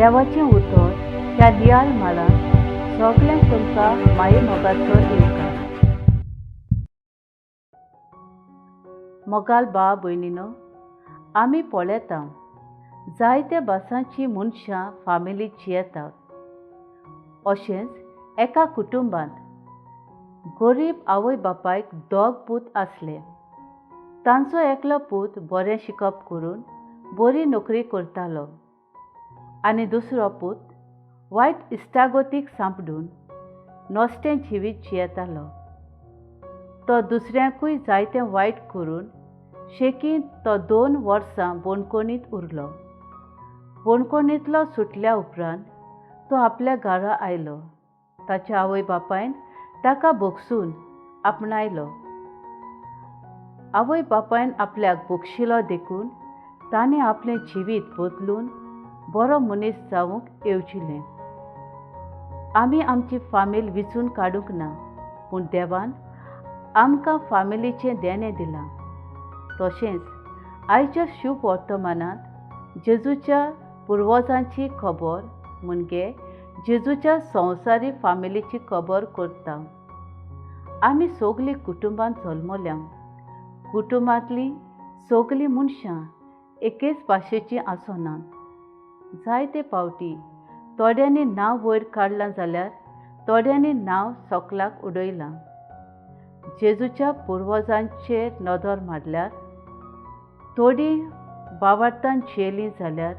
देवाचें उतर ह्या नियाळ मालांत सगल्यांक तुमकां मायेमोगाचो येवकार. मोगाल भाव भयणीनो, आमी पळयता जायत्या भासांची मनशां फामिलीत जियेतात. अशेंच एका कुटुंबांत गरीब आवय बापायक दोग पूत आसले. तांचो एकलो पूत बरें शिकप करून बरी नोकरी करतालो आनी दुसरो पूत वायट इश्टागतीक सांपडून नश्टें जिवीत जियेतालो. तो दुसऱ्यांकूय जायतें वायट करून शेकीं तो 2 वर्सां बंदखणींत उरलो. बंदखणींतलो सुटल्या उपरांत तो आपल्या घरा आयलो. ताच्या आवय बापायन ताका भोगसून आपणायलो. आवय बापायन आपल्याक भोगशिलो देखून ताणें आपलें जिवीत बदलून बरो मनीस जावंक येवजिलें. आमी आमची फामील विचून काडूंक ना, पूण देवान आमकां फामिलीचें देणें दिलां. तशेंच आयच्या शुभ वर्तमानांत जेजूच्या पुर्वजांची खबर म्हणजे जेजूच्या संवसारी फामिलीची खबर करता. आमी सगलीं कुटुंबांत जल्मल्या. कुटुंबांतलीं सगलीं मनशां एकेच भाशेचीं आसनात. जायते फावटी थोड्यांनी नांव वयर काडलां जाल्यार थोड्यांनी नांव सकलाक उडयलां. जेजूच्या पुर्वजांचेर नदर मारल्यार थोडीं बावार्थान जियेलीं जाल्यार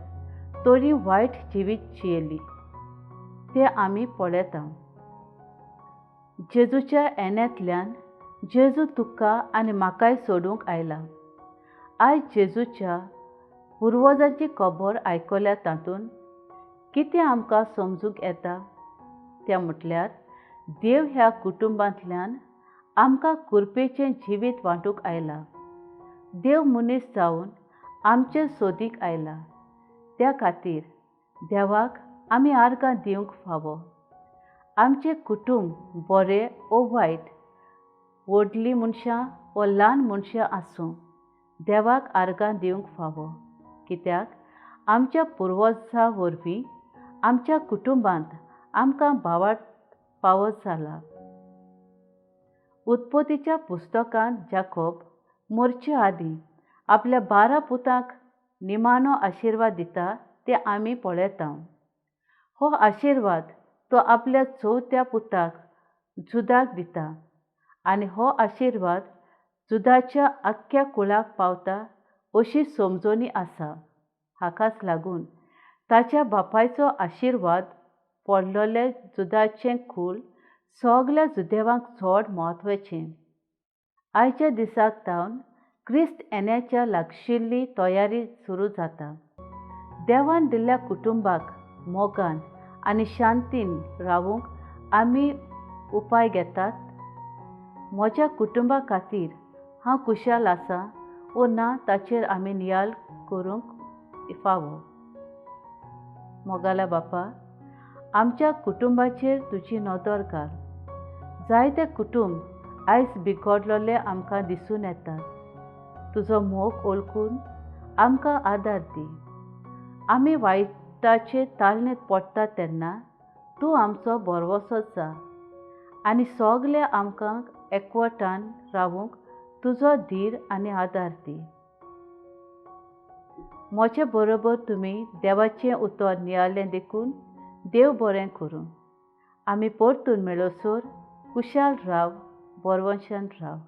थोडीं वायट जिवीत जियेलीं, तें आमी पळयता. जेजूच्या येण्यांतल्यान जेजू तुका आनी म्हाकाय सोडूंक आयला. आयज जेजूच्या पुर्वजांची खबर आयकल्या तातूंत कितें आमकां समजूंक येता तें म्हटल्यार देव ह्या कुटुंबांतल्यान आमकां कृपेचें जिवीत वांटूंक आयला. देव मनीस जावन आमचे सोदीक आयला. त्या खातीर देवाक आमी आर्गां दिवंक फावो. आमचें कुटुंब बरें ओ वायट, व्हडलीं मनशां वा ल्हान मनशां आसूं, देवाक आर्गां दिवंक फावो. कित्याक आमच्या पुर्वजां वरवीं आमच्या कुटुंबांत आमकां भावार्थ फावो जाला. उत्पत्तीच्या पुस्तकांत जाकोब मरचे आदीं आपल्या 12 पुतांक निमाणो आशिर्वाद दिता तें आमी पळयता. हो आशिर्वाद तो आपल्या 4थ्या पुताक जुदाक दिता आनी हो आशिर्वाद जुदाच्या आख्ख्या कुळाक पावता अशी समजणी आसा. हाकाच लागून ताच्या बापायचो आशिर्वाद पडलेलें जुदाचें कूळ सगल्या जुदेवांक चड म्हत्वाचें. आयच्या दिसाक तावन क्रिस्त येण्याच्या लागशिल्ली तयारी सुरू जाता. देवान दिल्ल्या कुटुंबाक मोगान आनी शांतीन रावूंक आमी उपाय घेतात. म्हज्या कुटुंबा खातीर हांव खुशाल आसा वो ना ताचेर आमी नियाळ करूंक फावो. मोगाल्या बापा, आमच्या कुटुंबाचेर तुजी नदर घाल. जायते कुटुंब आयज बिगडलेले आमकां दिसून येतात. तुजो मोग वळखून आमकां आदार दी. आमी वायटाचे तालनेत पडटा तेन्ना तूं आमचो भरवंसो जा आनी सगळे आमकां एकवटान रावूंक तुजो धीर आनी आदार दी. म्हजे बरोबर तुमी देवाचें उतर नियाळ्ळें देखून देव बरें करूं. आमी परतून मेळसर कुशाल राव, बरवंशान राव.